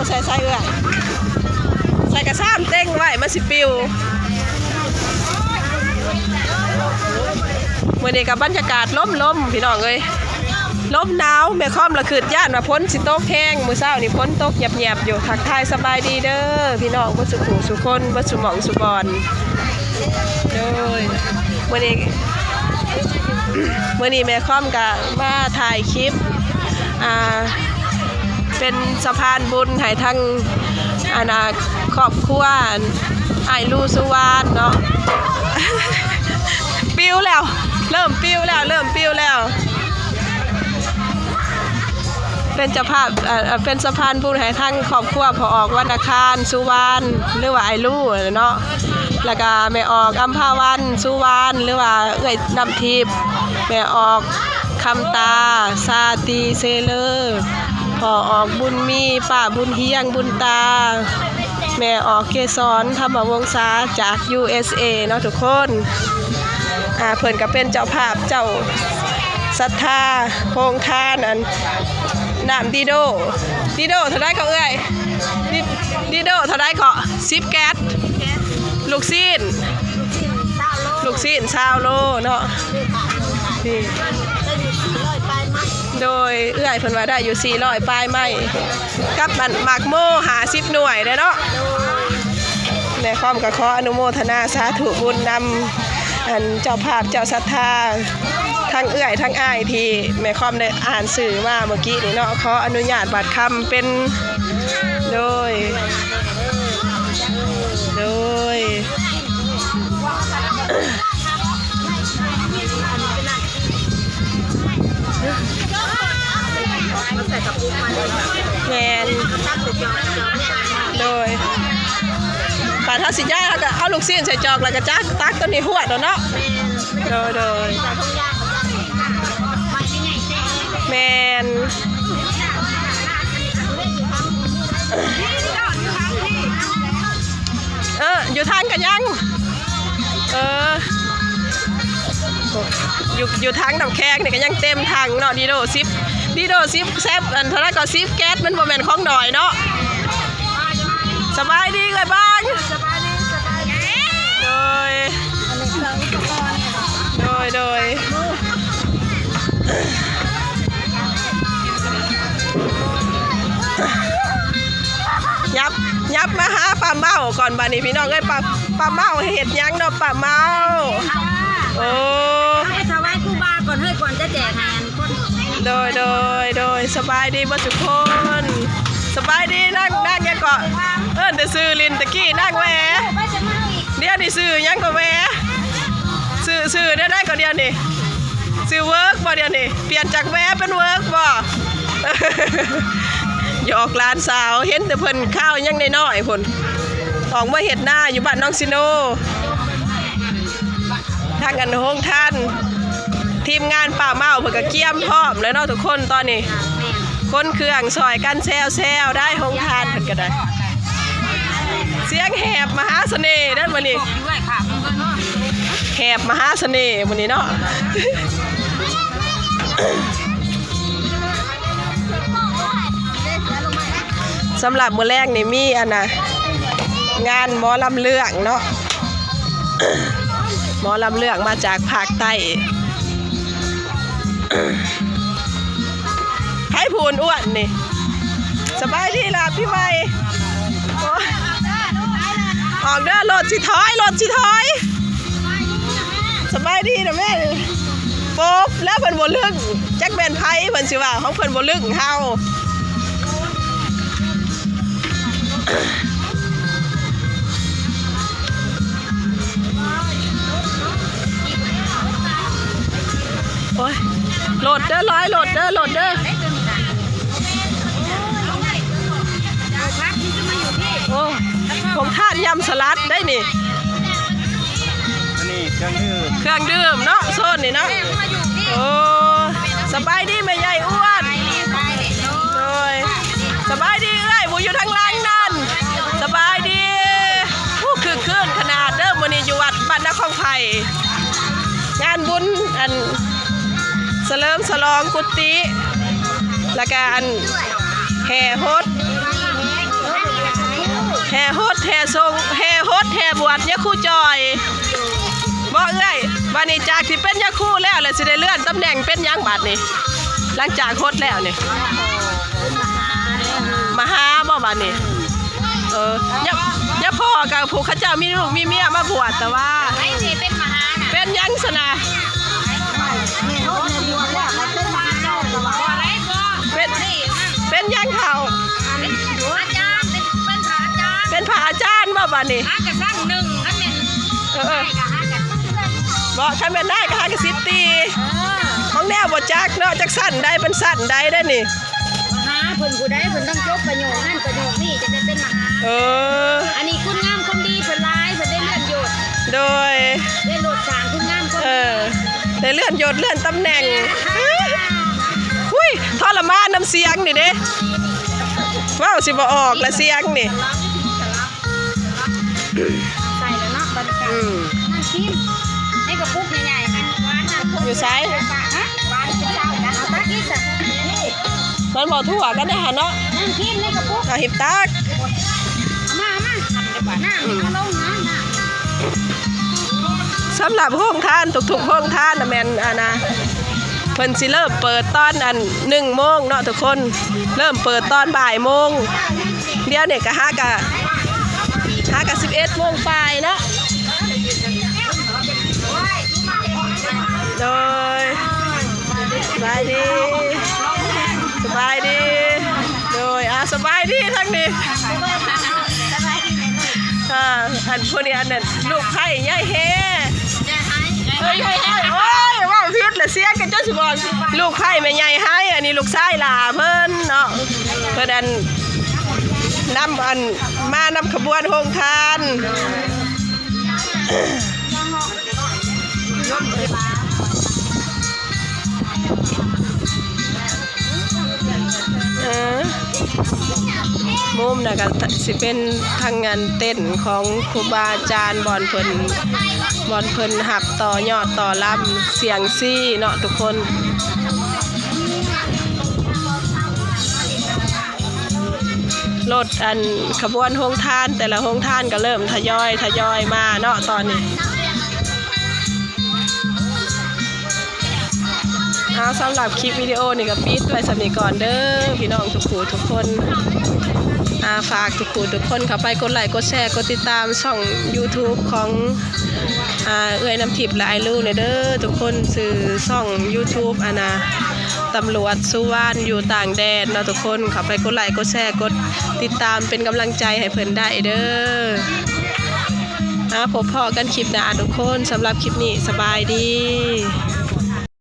ໃສ່ ໃສ່ເອື້ອຍ ໃສ່ກະຊາມເຕັງໄວ້ ມັນຊິປິວ. ມື້ນີ້ກໍບັນຍາກາດລົມໆ ພີ່ນ້ອງເອີຍ ລົມໜາວ. ແມ່ຄອມລະຄຶດຢ້ານວ່າຝົນຊິຕົກແຮງ ມື້ເຊົ້ານີ້ຝົນຕົກແຍບໆຢູ່. ທັກທາຍສະບາຍດີເດີພີ່ນ້ອງ ເບິດສູ່ຜູ້ສູ່ຄົນ ເບິດສູ່ໝ່ອງສູ່ບ່ອນ. ໂດຍ ມື້ນີ້ ມື້ນີ້ແມ່ຄອມກະມາຖ່າຍຄລິບ ອ່າ ເປັນສະພານບຸນໃຫ້ທັງ ອັນນ່າ ຄອບຄົວ ອັນ ອ້າຍລູສຸວານເນາະ. ປິວແລ້ວ ເລີ່ມປິວແລ້ວ ເລີ່ມປິວແລ້ວ. ເປັນເຈົ້າພາບ ເອີ ເປັນສະພານບຸນໃຫ້ທັງຄອບຄົວພໍ່ອອກ ວັນນະຄານ ສຸວານ ຫຼືວ່າອ້າຍລູເນາະ ແລ້ວກະແມ່ອອກ ອຳພາວັນ ສຸວານ ຫຼືວ່າເອື້ອຍນ້ຳທິບ, ແມ່ອອກ ຄຳຕາ ຊາຕີເຊເລີ, ພໍ່ອອກ ບຸນມີ ປ້າ ບຸນຮຽງ ບຸນຕາ, ແມ່ອອກ ເກສອນ ທຳມະວົງສາ ຈາກ ຢູເອສເອ ເນາະທຸກຄົນ. ອ່າ ເພິ່ນກໍເປັນເຈົ້າພາບ ເຈົ້າສັດທາໂຮງທານ ອັນ ນ້ຳດີໂດ. ດີໂດເທົ່າໃດເກາະເອື້ອຍ? ດີ ດີໂດເທົ່າໃດເກາະ? ສິບແກັດ. ລູກຊີ້ນ ລູກຊີ້ນຊາວໂລເນາະ. ນີ້ ໂດຍ ເອື້ອຍເພິ່ນວ່າໄດ້ຢູ່ສີ່ຮ້ອຍປາຍໄມ້ ກັບອັນໝາກໂມຫ້າສິບໜ່ວຍເດ້ເນາະ. ແມ່ຄອມກໍຂໍອະນຸໂມທະນາສາທຸບຸນນຳ ອັນເຈົ້າພາບເຈົ້າສັດທາ ທັງເອື້ອຍທັງອ້າຍທີ່ແມ່ຄອມໄດ້ອ່ານຊື່ມາເມື່ອກີ້ນີ້ເນາະ. ຂໍອະນຸຍາດບາດຄຳເປັນ ໂດຍ ໂດຍ ແມ່ນ ໂດຍ ບາດເຮົາຊິຍ້າຍ ເຮົາກໍເອົາລູກຊີ້ນໃສ່ຈອກ ແລ້ວກໍຈັກຕັກຕົວນີ້ຫວດເອົາເນາະ. ໂດຍ ໂດຍ ແມ່ນ ເອີ ຢູ່ທາງກະຍັງ ເອີ ຢູ່ ຢູ່ທາງນ້ຳແຂງນີ້ກໍຍັງເຕັມຖັງເນາະ. ດີໂດສິບ ດີໂດສິບແຊັບ ອັນເທົ່າໃດກໍສິບແກັດ ມັນບໍ່ແມ່ນຂອງໜ້ອຍເນາະ. ສະບາຍດີເອື້ອຍບາງ ສະບາຍດີ ສະບາຍດີ ໂດຍ ອັນນີ້ເຄື່ອງອຸປະກອນ ໂດຍ ໂດຍ ຫຍັບ ຫຍັບມາຫາປ້າເມົາກ່ອນບາດນີ້ ພີ່ນ້ອງເອີຍ. ປ້າ ປ້າເມົາເຮັດຫຍັງເນາະ ປ້າເມົາ? ໂອ້ ເອົາໄປຖວາຍຄູບາກ່ອນເຮີ້ຍ ກ່ອນຈະແຈກໃຫ້ອັນຄົນ. ໂດຍ ໂດຍ ໂດຍ ສະບາຍດີເບິດທຸກຄົນ. ສະບາຍດີນາງ ນາງຫຍັງເກາະ? ເອີ້ນແຕ່ຊື່ຫຼິ້ນ ຕະກີ້ນາງແຫວ ດຽວນີ້ຊື່ຫຍັງເກາະ ແຫວ? ຊື່ ຊື່ແນວໃດເກາະດຽວນີ້? ຊື່ເວີກບໍ່ດຽວນີ້? ປ່ຽນຈາກແຫວເປັນເວີກບໍ່? ຫຍອກຫຼານສາວ ເຫັນແຕ່ເພິ່ນຄາວຍັງນ້ອຍໆພຸ້ນ ອອກມາເຮັດນາຢູ່ບ້ານໜອງຊີໂນ. ທາງອັນໂຮງທານ ທີມງານປ້າເມົາເພິ່ນກໍກຽມພ້ອມແລ້ວເນາະທຸກຄົນ. ຕອນນີ້ຂົນເຄື່ອງຊ່ອຍກັນແຊວໆ ໄດ້ໂຮງທານເພິ່ນກໍໄດ້. ສຽງແຫບມະຫາສະເໜ່ເດີມື້ນີ້ ແຫບມະຫາສະເໜ່ມື້ນີ້ເນາະ. ສຳລັບມື້ແລງນີ້ມີອັນນ່າ ງານໝໍລຳເລື່ອງເນາະ ໝໍລຳເລື່ອງມາຈາກພາກໃຕ້. ໃຜຜູ້ອ້ວນໆນີ້? ສະບາຍດີຫຼານປີໃໝ່. ໂອ້ຍ ອອກເດີ ລົດຊິຖອຍ ລົດຊິຖອຍ. ສະບາຍດີນະແມ່. ໂປບແລ້ວເພິ່ນບໍ່ລຶ້ງ ຈັກແມ່ນໃຜເພິ່ນຊິວ່າ ຂອງເພິ່ນບໍ່ລຶ້ງເຮົາ. ໂອ້ຍ ໂຫຼດເດີ ລອຍໂຫຼດເດີ ໂຫຼດເດີ. ໂອ້ ຂອງທານຍຳສະຫຼັດໄດ໋ນີ້. ອັນນີ້ເຄື່ອງດື່ມ ເຄື່ອງດື່ມເນາະ ໂຊນນີ້ເນາະ. ໂອ້ ສະບາຍດີແມ່ໃຫຍ່ອ້ວນ. ໂດຍ ສະບາຍດີເອື້ອຍ ຜູ້ຢູ່ທາງຫຼັງນັ້ນ ສະບາຍດີ. ໂອ້ ຄຶກຄື້ນຂະໜາດເດີ ມື້ນີ້ຢູ່ວັດບ້ານນາຄອງໄຜ່ ງານບຸນ ອັນ ສະເຫຼີມສະຫຼອງກຸຕິ ແລ້ວກະ ອັນ ແຫ່ຫົດ ແຫ່ຫົດແຫ່ສົງ ແຫ່ຫົດແຫ່ບວດຍາຄູຈ່ອຍ ບໍ່ເອື້ອຍ? ບາດນີ້ຈາກທີ່ເປັນຍາຄູແລ້ວ ແລ້ວຊິໄດ້ເລື່ອນຕຳແໜ່ງເປັນຫຍັງບາດນີ້? ຫຼັງຈາກຫົດແລ້ວນີ້ ມະຫາບໍ່ບາດນີ້? ເອີ ຍາ ຍາພໍ່ກັບພວກເຂົາເຈົ້າມີລູກມີເມຍມາບວດ ແຕ່ວ່າ ໃຜຊິເປັນມະຫານະ? ເປັນຫຍັງຊັ້ນນະ? ເປັນ ເປັນຫຍັງເຖົ້າ? ອາຈານ ເປັນ ເປັນພະອາຈານ ເປັນພະອາຈານບໍ່ບາດນີ້? ຫາກະຊັ້ນໜຶ່ງ ຄັນແມ່ນ ເອີ ເອີ ນາຍກະຫາກະ ບໍ່ ຄັນແມ່ນນາຍກະຫາກະສິບຕີ ເອີ ຂອງແນວບໍ່ຈັກເນາະ ຈັກຊັ້ນໃດເປັນຊັ້ນໃດເດ້ນີ້. ມະຫາເພິ່ນຜູ້ໃດ ເພິ່ນຕ້ອງຈົບປະໂຫຍກນັ້ນປະໂຫຍກນີ້ ຈັ່ງໄດ້ເປັນມະຫາ. ເອີ ອັນນີ້ຄຸນງາມຄວາມດີເພິ່ນຫຼາຍ ເພິ່ນໄດ້ເລື່ອນຍົດ. ໂດຍ ໄດ້ໂລດສ້າງຄຸນງາມຄວາມ ເອີ ໄດ້ເລື່ອນຍົດເລື່ອນຕຳແໜ່ງ. ຫຸ້ຍ ທໍລະມານນຳສຽງນີ້ເດ້ ເວົ້າຊິບໍ່ອອກລະສຽງນີ້. ໃສ່ແລ້ວເນາະ ບັດນີ້ ອືມ ນ້ຳຄຣີມໃນກະປຸກໃຫຍ່ໆ ຫວານນະ ຢູ່ໃສ? ຮະ ຫວານເປັນເຈົ້ານະ ເອົາຕັກອີກຊະ ມັນບໍ່ທົ່ວກັນເດ້ຫັ້ນເນາະ ນ້ຳຄຣີມໃນກະປຸກ ເອົາຫີບຕັກ ເອົາມາ ເອົາມາ ນ້ຳ ອືມ ເອົາລົງນະ ນ້ຳ. ສຳລັບໂຮງທານ ທຸກໆໂຮງທານນະແມ່ນ ອັນນະ ເພິ່ນຊິເລີ່ມເປີດຕອນ ອັນ ໜຶ່ງໂມງເນາະທຸກຄົນ ເລີ່ມເປີດຕອນບ່າຍໂມງ. ດຽວນີ້ກະຫາກະ ຫາກະສິບເອັດໂມງປາຍເນາະ. ໂດຍ ສະບາຍດີ ສະບາຍດີ ໂດຍ ອ່າ ສະບາຍດີທາງນີ້ ອ່າ ອັນຜູ້ນີ້ ອັນນັ້ນ ລູກໃພ້ຍາຍແຮ່ ເອີຍ ໂອ້ຍ ເວົ້າຜິດລະ ເສຍກັນຈົນຊິບອກ ລູກໃພ້ຍແມ່ໃຫຍ່ໄຮ ອັນນີ້ລູກຊາຍຫຼ້າເພິ່ນເນາະ ເພິ່ນອັນ ນຳອັນ ມານຳຂະບວນໂຮງທານ. ເອີ ມຸມນັ້ນກະຊິເປັນທາງງານເຕັ້ນຂອງຄູບາອາຈານ ບ່ອນເພິ່ນ ບ່ອນເພິ່ນຮັບຕໍ່ຍອດຕໍ່ລຳ ສຽງຊີເນາະທຸກຄົນ. ລົດອັນຂະບວນໂຮງທານ ແຕ່ລະໂຮງທານກະເລີ່ມທະຍອຍ ທະຍອຍມາເນາະຕອນນີ້. ເອົາ ສຳລັບຄລິບວິດີໂອນີ້ກະປິດໄວ້ສ່ຳນີ້ກ່ອນເດີພີ່ນ້ອງທຸກຜູ້ທຸກຄົນ. ອ່າ ຝາກທຸກຜູ້ທຸກຄົນເຂົ້າໄປກົດໄລ້ກົດແຊ ກົດຕິດຕາມຊ່ອງຢູທູບຂອງ ອ່າ ເອື້ອຍນ້ຳທິບ ແລະ ອ້າຍລູແດ່ເດີທຸກຄົນ. ຊື່ຊ່ອງຢູທູບ ອັນນະ ຕຳຫຼວດສຸວານຢູ່ຕ່າງແດນເນາະທຸກຄົນ. ເຂົ້າໄປກົດໄລ້ກົດແຊ ກົດຕິດຕາມເປັນກຳລັງໃຈໃຫ້ເພິ່ນໄດ້ເດີ. ອ່າ ພົບພໍ້ກັນຄລິບໜ້າທຸກຄົນ. ສຳລັບຄລິບນີ້ ສະບາຍດີ.